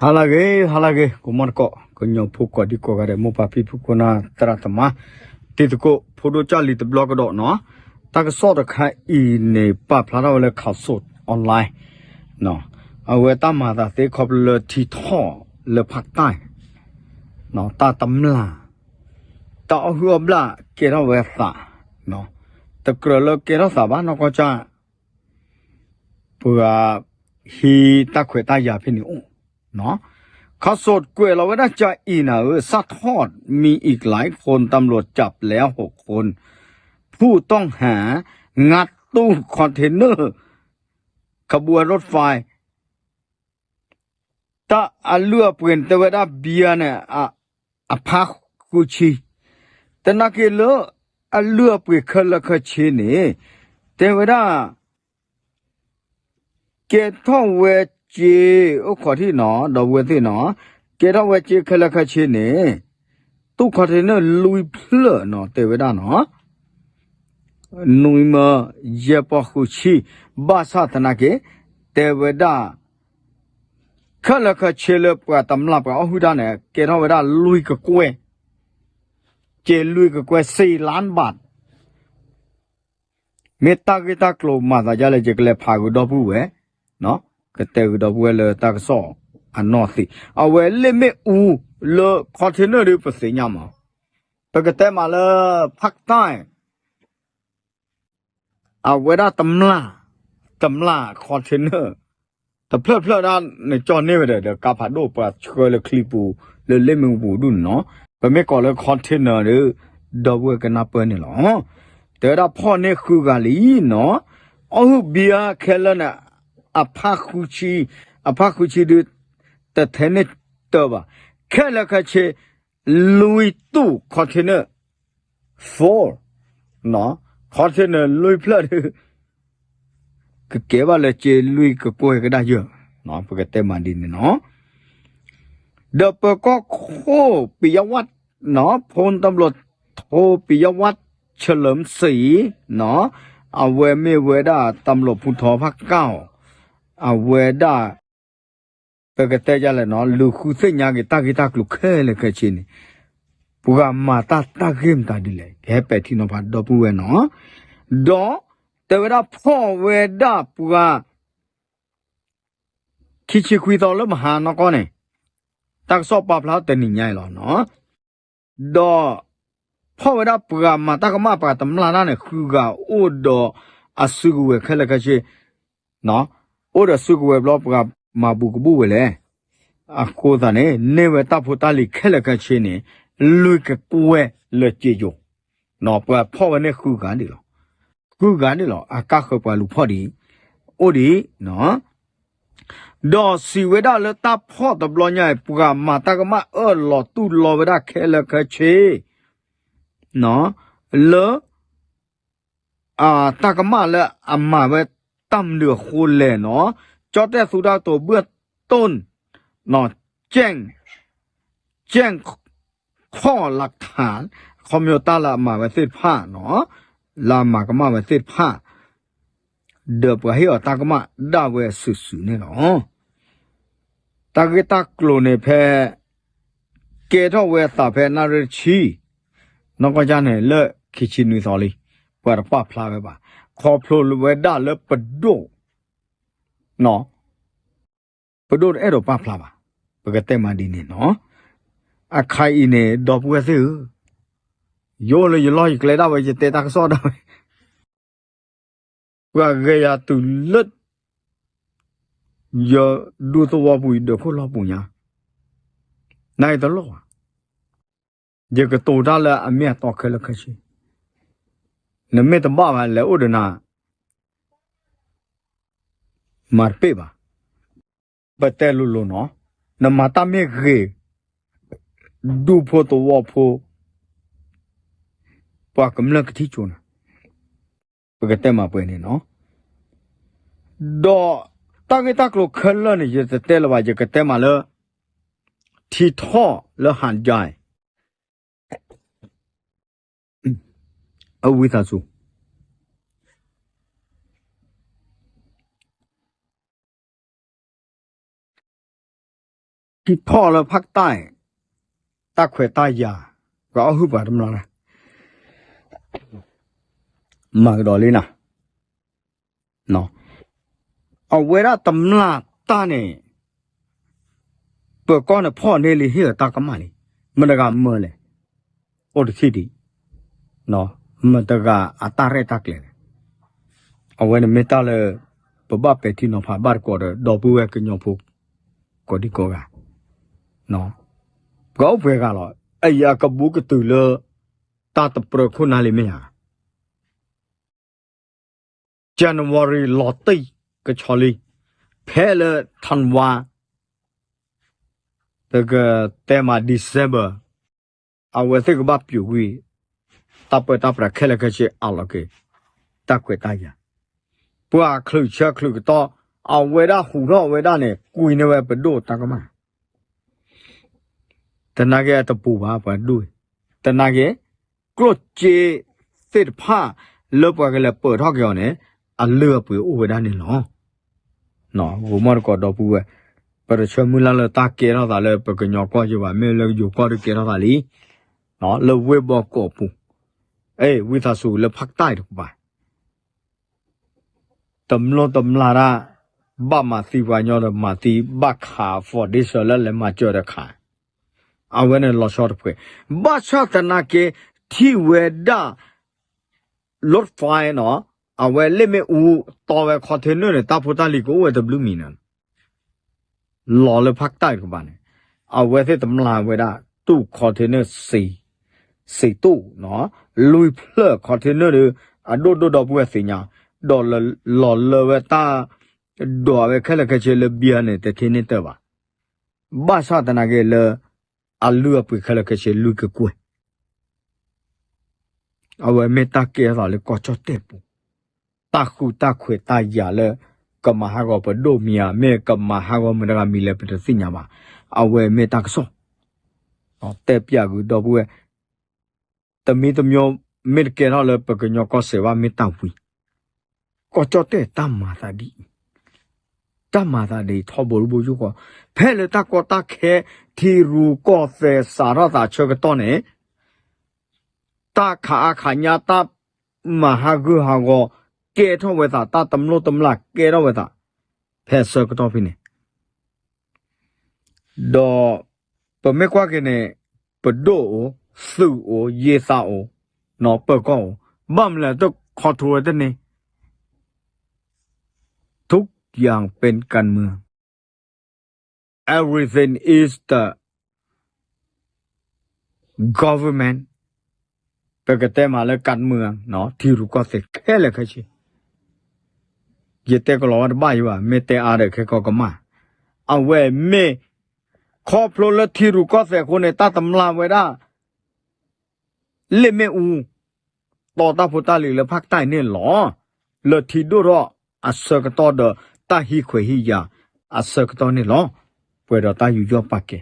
ဟါလၢအဂ့ၤ ဟါလၢအဂ့ၤ ကမီတကိး ကညီဖိကိးဒံကိးဂၤဒဲး မိၢ်ပၢ်ဖံဖုခိၣ်နၢ်သရၣ်သမါ တံၤသကိး ဖိဒိၣ်ကၢ်လံၤတဘျီကဒီးနီၤ, တၢ်ကစီၣ်တခါအံၤန့ၣ် ပာ်ဖျါထီၣ်ဝဲလၢ ข่าวสดออนไลน์ အဝဲတၢ်မၤသးသ့ခီဖျိလၢထံထီၣ်လၢဖးတၢ် တၢ်တမျၢ် တၢ်အီၣ်ဟုၣ်အီၣ်ဘျၣ်ကဲထီၣ်ဝဲသး, တကြၢးလၢကဲထီၣ်သးဘၣ်နီၢ်ကီၢ်ကၢ် ပှၤဟံးတၢ်ခွဲးတၢ်ယာ်ဖဲန့ၣ်အိၣ်,ข่าวสด ကွဲးလီၤဝဲဒၣ်ကၢ်အံၤနၤဧၢ, ซัดทอด มีอีกหลายคน ตำรวจจับแล้วหกคน ผู้ต้องหางัดตู้คอนเทนเนอร์ ขบวนรถไฟ တၢ်အလုၢ်အပှ့ၤန့ၣ် တဲဝဲဒၣ်ဘံယၤန့ၣ် အဖးဃုဆံ, သနာ်က့လၢ အလုၢ်အပှ့ၤခဲလၢာ်ခဲဆ့န့ၣ် တဲဝဲဒၣ် ကဲထီၣ်ဝဲစ့ အိၣ်ခိးထံၣ်နီၤ ဒီပုၢ်ဝဲၢ်သ့ၣ်နီၤ, ကဲထီၣ်ဝဲစ့ခဲလၢာ်ခဲဆ့န့ၣ် ตู้คอนเทนเนอร์ လွံၢ်ဖျၢၣ်နီၤ တဲဝဲဒၣ်နီၤ နွံမၢ ယဲၢ်ပီၢ်ဃုဆံ, ဘၣ်ဆၣ်သနာ်က့ တဲဝဲဒၣ် ခဲလၢာ်ခဲဆ့လၢပှၤတမျၢ်ပှၤအီၣ်ဟုၣ်တၢ်န့ၣ် ကဲထီၣ်ဝဲဒၣ်လွံၢ်ကကွဲၢ်, စ့လွံၢ်ကကွဲၢ် စံလၢဘၣ် မ့ၢ်တၢ်ဂ့ၢ်တၢ်ကျိၤမၤသးဒ်လဲၣ် ယကလဲၤဖးဂုာ်ဒီပုၢ်ဝဲၢ်, ကတဲဂုာ်ဒီပုၢ်ဝဲၢ်လၢတၢ်ကစီၣ်အနီၢ်သံး, အဝဲလ့ၣ်မ့ၣ်အူလၢ container ဒီးပသ့ၣ်ညါမး, ပကတဲမးလၢ ဖးတၢ် အဝဲဒၣ်တမျၢ်, တမျၢ် container တဖျၢၣ်ဖျၢၣ်ဒၣ်န့ၣ် ကၠီန့ၢ်ဝဲဒီး ဒီးကါဖးဒိၣ်ပှၤဆှၢလၢချံပူၤ လၢလ့ၣ်မ့ၣ်အူပူၤဒူၣ်န့ၣ်နီၤ, ပမ့ၢ်ကိးလၢ container ဒီး ဒီပုၢ်ဝဲၢ်ကနၢ်ပၢၢ်န့ၣ်လီၤ. တဲဝဲဒၣ်ဖီၣ်န့ၢ်ဃုဂၤလံနီၤ, အီၣ်ဟုၣ်ဘံယၤခဲလၢာ်န့ၣ် အဖးဃုဆံ, အဖးဃုဆံဒုး တထဲန့ၢ်တၢဘၣ်, ခဲလၢာ်ခဲဆ့ လွံၢ်တူၢ် container full, container လွံၢ်ဖျၢၣ်ဒုး ကကဲဘၣ်လၢစ့လွံၢ်ကကွဲၢ်ကဒါယၢၢ်, ပကတဲမးဒ်န့ၣ်နီၤ, ဒီးပၢၤကီၢ်ခိၣ် ပံၤယါဝးနီၤ, พลตำรวจโท ปิยวัฒน์ เฉลิมศรี နီၤ, အဝဲမ့ၢ်ဝဲဒၣ် ตำรวจภูธรภาคเก้า အဝဲဒၣ် ပကတဲဒ်လဲၣ်နီၤ, လူၤဃုသ့ၣ်ညါက့ၤတၢ်ဂ့ၢ်တၢ်ကျိၤခဲလၢာ်ခဲဆ့န့ၣ်, ပှၤမၤတၢ်တၢ်ဂ့ၢ်မတၤဒ်လဲၣ် ကဟဲပဲာ်ထံနီၤဖးဒီပုၢ်ဝဲၢ်နီၤ, ဒီးတဲဝဲဒၣ်ဖီၣ်ဝဲဒၣ်ပှၤ ခံဆံခွံသီလၢမဟါနီၢ်ကီၢ်န့ၣ်, တၢ်ကစီၣ်ပာ်ဖျါတနံၤညါအံၤလီၤနီၤ, ဒီးဖီၣ်ဝဲဒၣ်ပှၤမၤတၢ်ကမၣ်ပှၤတမျၢ်တၢ်န့ၣ် ဃုဂၤအိၣ်ဒီးအစုကဝဲၤခဲလၢာ်ခဲဆ့, အိၣ်ဒီးစုကဝဲၤဘျီပှၤမၤဘူးကဘူးဝဲလဲၣ်, အဃိသတးန့ၣ် န့ၢ်ဝဲတၢ်ဖိတၢ်လံၤခဲလၢာ်ခဲဆ့န့ၣ် လွံၢ်ကကွဲၢ်လၢစ့ယိၤ, ပှၤဖီၣ်ဝဲန့ၣ်ဃုဂၤဒၣ်လီၤ, ဃုဂၤဒၣ်လီၤ အကါဃၢၤပှၤလူၤဖီၣ်ဒံး, အိၣ်ဒံး ဒီးစံးဝဲဒၣ်လၢတၢ်ဖီၣ်တဘျီညါအံၤ ပှၤမၤတၢ်ကမၣ်အၢၣ်လီၤတူၢ်လိာ်ဝဲဒၣ်ခဲလၢာ်ခဲဆ့, လၢ တၢ်ကမၣ်လၢအမၤဝဲတၢ်မနုၤအဃိလဲၣ်နီၤ, ကၠီတဲသူတၢ်ကတိၤဘၣ်တိၢ် ကဲၣ် ကဲၣ်ခီၣ်လးထး ခီဖျိတၢ်လၢအမၤဝဲသ့ၣ်တဖၣ်နီၤ, လၢအမၤကမၣ်ဝဲသ့ၣ်တဖၣ် ဒီးပှၤဟ့ၣ်အီၤတၢ်ကမၣ်ဒၣ်ဝဲစုာ်စုာ်န့ၣ်လီၤ. တၢ်ဂ့ၢ်တၢ်ကျိၤန့ၣ်ဖဲ ကဲထီၣ်ဝဲအသးဖဲနၣ်ရံၣ်တဆံ နီၢ်ကီၢ်ကၢ်န့ၣ် လၢခံဆံနွံသီလံ, ပှၤတပာ်ဖျါဝဲဘၣ်, ခီဖျိလၢဝဲဒၣ်လၢပဒိၣ် ပဒိၣ်တအဲၣ်ဒိးပာ်ဖျါဘၣ်, ပကတဲမးဒ်န့ၣ်နီၤ, အခါအံၤန့ၣ် ဒီပုၢ်ဝဲၢ်သ့ၣ်ဧၢ, ယအိၣ်လၢယလီၢ်ယကျဲဒၣ်ဝဲ ယတဲတၢ်ကစီၣ်ဒၣ်ဝဲ ပှၤဂဲၤယၤတုၤလၢ ယဒူသဝီပူၤ ယဒၢးခိၣ်လီၢ်ပူၤညါ, နအံၤတလီၢ်ဘၣ်, ယကတိၤတၢ်လၢအမ့ၢ်အတီခဲလၢာ်ခဲဆ့, နမ့ၢ်တဘၣ်ဘၣ် လဲၤအိၣ်ဒီးနၤ မၤတပ့ၢ်ဘၣ်. ပတဲလိၤလိၤနီၤ, နမၤတၢ်မ့ၢ်ဂ့ၤ, ဒူဖိသဝီဖိ ပှၤကမျၢၢ်ကထံၣ်ကၠိနၤ, ပကတဲမၤပှဲၤန့ၣ်နီၤ, ဒီးတၢ်ဂ့ၢ်တၢ်ကျိၤခဲလၢာ်န့ၣ် ယတတဲလၢၤဘၣ်, ယကတဲမးလၢ ထံထီၣ်လၢဟးဒၢ အဝံသးစူၤ ထံထီၣ်လၢဖးကတၢ် တၢ်ခွဲးတၢ်ယာ် ပှၤအီၣ်ဟုၣ်ပှၤတမျၢ် မၤကဒီးလံနၤ. အဝဲဒၣ်တမျၢ်တၢ်န့ၣ် ပၢၤကီၢ်န့ၣ်ဖီၣ်န့ၢ်လံ ဟ့ၣ်အတၢ်ကမၣ်လံ. မတၤတဂၤမၢလဲၣ်, အိၣ်တထံၣ်ဒံး, မတၤတဂၤအတၢ်ရဲၣ်တၢ်ကျဲၤလဲၣ်. အဝဲန့ၣ်မ့ၢ်တၢ်လၢ ပဘၣ်ပဲာ်ထံနီၤဖးဘၣ်တကိးဒီး ဒီပုၢ်ဝဲၢ်ကညီဖိ ကိးဒံကိးဂၤ, ပှၤအိၣ်ပှဲၤဂၤလီၤ. အအံၤအကဘူးကတုၤလၢ တၢ်တပြၢခိၣ်နၢ်လံမ့ၢ်ဧါ. January လီၤတံၢ်ကဆီလံ, ဖဲလၢ Tanwa ပကတဲမး December အဝဲသ့ၣ်ကဘၣ်ပျိးကွံာ် တၢ်ပၢတၢ်ပြးခဲလၢာ်ခဲဆ့အလီၤက့ၤ တၢ်ခွဲးတၢ်ယာ်, ပှၤချုးဆၢချုးကတီၢ် အဝဲဒၣ်ဟူးထီၣ်ဝဲဒၣ်န့ၣ် ကွံာ်န့ၢ်ဝဲပဒိၣ်တၢ်ကမၣ် တနာ်က့အတပူၤဘၣ်ပှၤဒိၣ်, တနာ်က့ ကျိၣ်စ့သ့ၣ်တဖၣ်လၢပှၤကလဲၤပၢၢ်ထီၣ်က့ၤအီၤန့ၣ် အလုၢ်အပှ့ၤအိၣ်ဝဲဒၣ်န့ၣ်လီၤ. ဂိၤမီၣ်တကိးဒီပုၢ်ဝဲၢ်, ပတဆၢမုၢ်လၢ်လၢတၢ်ကဲထီၣ်သးလၢပကညီကီၢ်ယံၤဘၣ်, မ့ၢ်လၢယိၤကီၢ်ဒုးကဲထီၣ်သးလံ, လၢဝ့ၢ်ဘီကီးပူၤ, အ့ ဝံသးစူၤလၢဖးကတၢ်တကပၤ တမျိၢ်တမျာ်တၢ်, ဘၣ်မၤသံပှၤကညီဒီးမၤသံ, ဘၣ်ခး foundation လၢလဲၤမၤစၢၤဒီးခး, အဝဲန့ၣ်လီၤဆီတဖှဲး, ဘၣ်ဆၣ်သနာ်က့ ထံၣ်ဝဲဒၣ် လီၣ်ဖဲနီၤ, အဝဲလ့ၣ်မ့ၣ်အူ တီဝဲ container န့ၣ် တၢ်ဖိတၢ်လံၤကအိၣ်ဝဲတဘျုးမံၤန့ၣ် လီၤလၢဖးကတၢ်တကပၤန့ၣ်, အဝဲသ့ၣ်တမျာ်ဝဲဒၣ် တူၢ် container စံး, စံးတူၢ်, လွံၢ်ဖျၢၣ် container ဒီး အဒိၣ်ဒိၣ်ဒီပုၢ်ဝဲၢ်သ့ၣ်ညါ, ဒီးလီၤလၢဝဲတၢ် ဒွးဝဲခဲလၢာ်ခဲဆ့လၢ ဘံယၤန့ၣ် တထံၣ်န့ၢ်တၢၢ်ဘၣ်. ဘၣ်ဆၣ်သနာ်က့လၢ အလုၢ်အပှ့ၤခဲလၢာ်ခဲဆ့လွံၢ်ကကွဲၢ် အဝဲမ့ၢ်တၢ်ကဲထီၣ်သးလၢကီၢ်ကၠီၣ်တဲၣ်ပူၤ, တၢ်ဃုတၢ်ခွဲးတၢ်ယာ်လၢ ကမၤဟးဂီၤပဒိၣ်မံၤဧါ, မ့ၢ်ကမၤဟးဂီၤမတၤတဂၤမံၤလဲၣ် ပတသ့ၣ်ညါဘၣ်. အဝဲမ့ၢ်တၢ်ကစီၣ် တဲပၠးကွံာ်ဒီပုၢ်ဝဲၢ်, တမံၤတမံၤ မ့ၢ်တကဲထီၣ်လၢပကညီကီၢ်စဲၣ်ဘၣ် မ့ၢ်တၢ်ဝံၤ ကီၢ်ကၠီၣ်တဲၣ်တၢ်မၤသးဒ်အံၤ, တၢ်မၤသးဒ်အံၤ ထီဘိတဘိယူၢ်ဃီ, ဖဲလၢတၢ်ကီတၢ်ခဲ ထံရူၢ်ကီၢ်သဲးစးထီၣ်သးဆၢကတီၢ်န့ၣ်, တၢ်ခးအါခးညါ တၢ်မၤဟးဂူာ်ဟးဂီၤ ကဲထီၣ်ဝဲသး တၢ်တမျိၢ်တမျာ်ကဲထီၣ်ဝဲသး ဖဲဆၢကတီၢ်ဖဲန့ၣ် ဒီးပမ့ၢ်ကွၢ်က့ၤန့ၣ် ပဒိၣ်အိၣ်, သုးအိၣ်, ယ့သးအိၣ်, ပၢၤကီၢ်အိၣ်, ဘၣ်မနုၤလဲၣ် တ control ဝဲတန့ၢ်, ทุกอย่างเป็นการเมือง, everything is the government, ပကတဲမးလၢ การเมือง ထံရူၢ်ကီၢ်သဲးခဲလၢာ်ခဲဆ့, ယတဲကလီၤဝဲတဘၣ်ယံၤဘၣ်, မ့ၢ်တဲအါဒီးခဲကီၢ်ကမၣ်, အဝဲမ့ၢ် ခီဖျိလၢထံရူၢ်ကီၢ်သဲးအဃိန့ၣ် တၢ်တမျာ်ဝဲဒၣ် လ့ၣ်မ့ၣ်အူ တီတၢ်ဖိတၢ်လံၤလၢဖးကတၢ်အံၤန့ၣ်လီၤ. လၢထံဒိၣ်ထီၣ်အဆၢကတီၢ်ဒီး တၢ်ဟံးခွဲးဟံးယာ်အဆၢကတီၢ်န့ၣ်လီၤ. ပှဲၤဒီးတၢ်ယူးယီၣ်ပာ်ကဲ,